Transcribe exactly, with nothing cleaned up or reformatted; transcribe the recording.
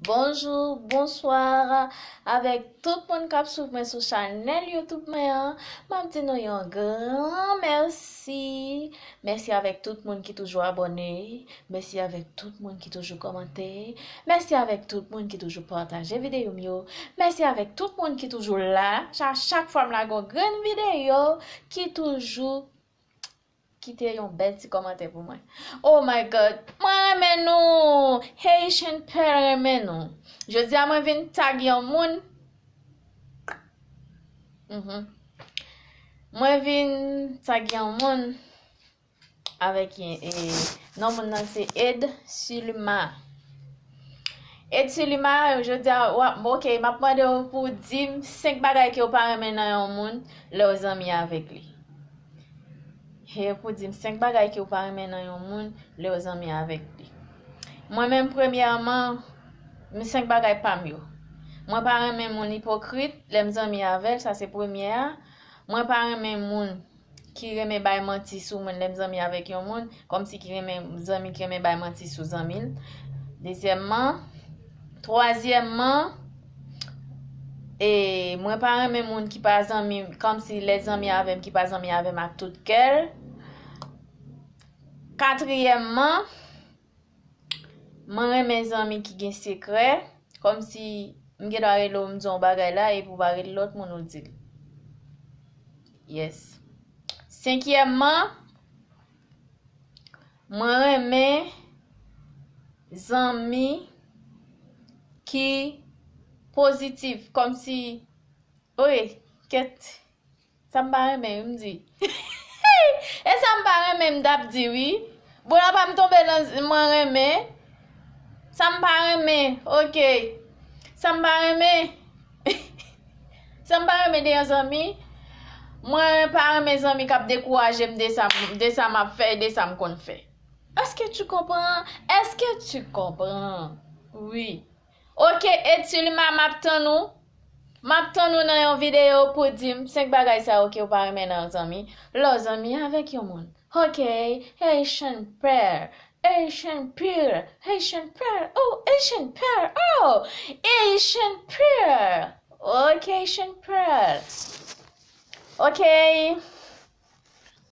Bonjou, bonswa avèk tout moun k ap swiv mwen sou chanèl YouTube mwen an. M ap di nou yon gran mèsi. Mèsi avèk tout moun ki toujou abòne. Mèsi avèk tout moun ki toujou kòmante. Mèsi avèk tout moun ki toujou pataje videyo m yo. Mèsi avèk tout moun ki toujou la. Sa, chak fwa m lage yon grenn videyo, ki toujou kite yon bèl ti kòmantè pou mwen. Oh my God, mwen renmen nou! Haitian Pearl renmen nou. Jodi a mwen vin tag yon moun. Mhm. Mwen vin tag yon moun avèk, e, non moun nan se Ed Sulima. Ed Sulima, jodi a, w ap, ok, m ap mande w pou w di m senk bagay ke w pa renmen nan yon moun lè w zanmi avèk li. E pou w di m senk bagay ke w pa renmen nan yon moun lè w zanmi avèk li. Mwen menm, premyèman, m senk bagay pa m yo. Mwen pa renmen moun ipokrit lè m zanmi avè l, sa se premye a. Mwen pa renmen moun ki renmen bay manti sou moun lè m zanmi avèk yon moun, kòmsi ki renmen zanmi ki renmen bay manti sou zanmi l. Dezyèmman, twazyèmman, e, mwen pa renmen moun ki pa zanmi, kòmsi lè zanmi avè m ki pa zanmi avè m ak tout kè l. Katriyèmman, mwen renmen zanmi ki gen sekrè, kòmsi m gen dwa rele w, m di w yon bagay la, epi w pa rele lòt moun ou di l. Yes. Senkyèmman, mwen renmen zanmi ki pozitif, kòmsi, oye, kèt, sa m pa renmen, wi, m di. E sa m pa renmen, m t ap di, wi. Bon, la pa m tonbe nan z-, mwen renmen. Sa m pa renmen, ok. Sa m pa renmen. Sa m pa renmen de yon zanmi. Mwen pa renmen zanmi k ap dekouraje m de sa m, de sa m ap fè, de sa m konn fè. Est-ce que tu comprends? Est-ce que tu comprends? Wi. Ok, Ed Sulima, m ap tann ou. M ap tann ou nan yon videyo pou di m senk bagay sa yo ke w pa renmen nan yon zanmi. Lè w zanmi avèk yon moun. Ok, Haitian Pearl, Haitian Pearl, Haitian Pearl, oh, Haitian Pearl, oh, Haitian Pearl. Ok, Haitian Pearl. Ok.